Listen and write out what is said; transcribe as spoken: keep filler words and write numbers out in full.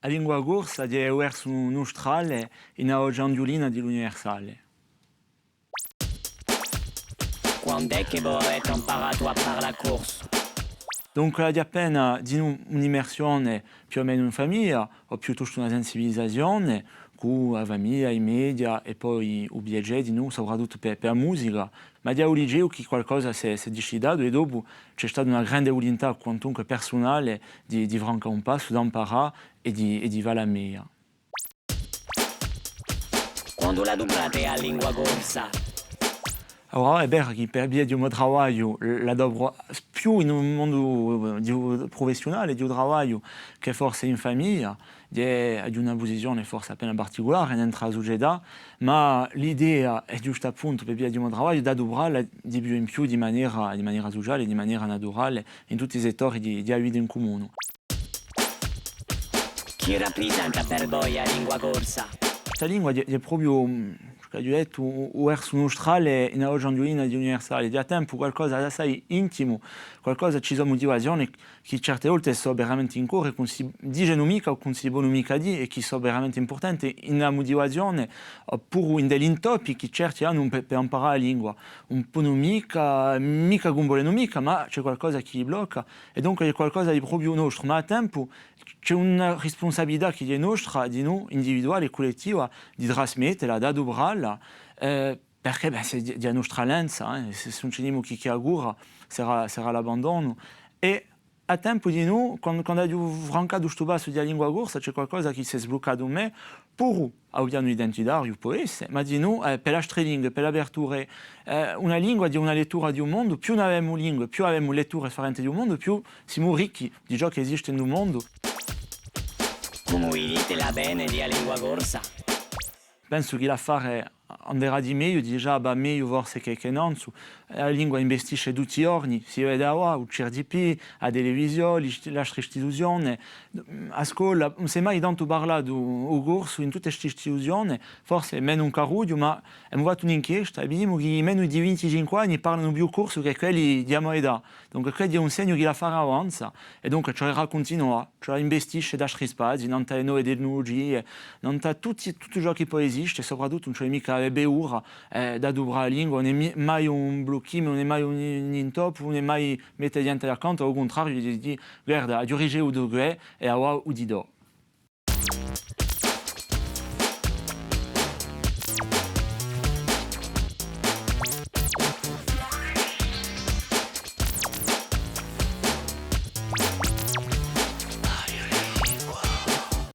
A lingua corsa hè u versu nustrale in a voce anghjulina di l'universale. Quand'hè chì vo avete amparatu à parlà corsu? Dunque, l'aghju appena dinù un'immersione più o menu in famiglia, o piuttostu una sensibilizazione, cù a famiglia, i media è po u piacè dinù, soprattuttu per, per a musica. Ma ghjà à u liceu chì qualcosa s'hè, s'hè dicidatu è dopu ci hè stata una grande vulintà, quantunque persunale, di, di francà un passu, d'amparà è di, è di fà a meia. Quandu l'aduprate a lingua corsa? Allora, hè vera chì per via di u mo travagliu l'adopru più in un mondu di u, prufessiunale, di u travagliu, chè forse in famiglia, hè, hè d'una pusizione forse appena particulare nentru à a sucetà, ma l'idea hè ghjustu appuntu per via di u mo travagliu d'adupralla di più in più di manera, di manera suciale, di manera naturale in tutti i settori di, di a vita in cumunu. Chì raprisenta per voi a lingua corsa? Sta lingua hè, hè propiu, mm, ciò ch'aghju dettu, u, u versu nustrale in a voce anghjulina di l'universale, hè à tempu qualcosa d'assai intimu, qualcosa, ci sò mutivazione chì certe volte sò veramente in core, chì ùn si dicenu micca o chì ùn si ponu micca dì è chì sò veramente impurtante in a mutivazione, oppuru in l'intoppi chì certi anu per, per amparà a lingua. Ùn ponu micca, micca chì ùn volenu micca, ma ci hè qualcosa chì li blocca, è dunque hè qualcosa di propiu nostru, ma à tempu ci hè una rispunsabilità chì hè nostra, dinù, individuale è cullettiva, di trasmettela, d'adupralla, eh, perchè, bè, hè di, di a nostra lenza, eh, sè, sè ùn ci hè nimu chì, chì a cura, serà, serà l'abbandonu. È à tempu dinù, quandu, quandu aghju francatu stu passu di a lingua corsa, ci hè qualcosa chì s'hè sbluccatu in mè, puru à u pianu identitariu, pò esse, ma dinù, eh, per l'altre lingue, per l'apertura, eh, una lingua hè una lettura di u mondu, più n'avemu lingue, più avemu letture sfarente di u mondu, più simu ricchi di ciò chì esiste in u mondu. Cumu vidite l'avvene di a lingua corsa? Pensu chì l'affare anderà di megliu, digià và megliu forse chè, chè nanzu. A lingua investisce tutti i ghjorni, si vede avà, u C R D P, a televisione, l'ist-, l'altre istituzione, a scola, ùn s'hè mai tantu parlatu u corsu in tutte ste istituzione, forse menu in carrughju, ma emu fattu un'inchiesta è vidimu chì i menu di vinticinque anni parlanu più corsu chè quelli di a mo età. Dunque, questu hè un segnu chì l'affare avanza, è dunque ci vurrà à cuntinuà. Ci vole à investisce da sti spazii, nant'à e nove tecnulugie, nant'à tutti, tuttu ciò chì pò esiste, è soprattuttu ùn ci vole micca à avè paura, eh, d'aduprà a lingua, ùn hè mi-, mai un blocchimu, ùn hè mai un, un intoppu, ùn hè mai mette ghjente d'accantu, à u cuntrariu, hè di dì, guarda, aghju ricevutu què, è avà u ti dò.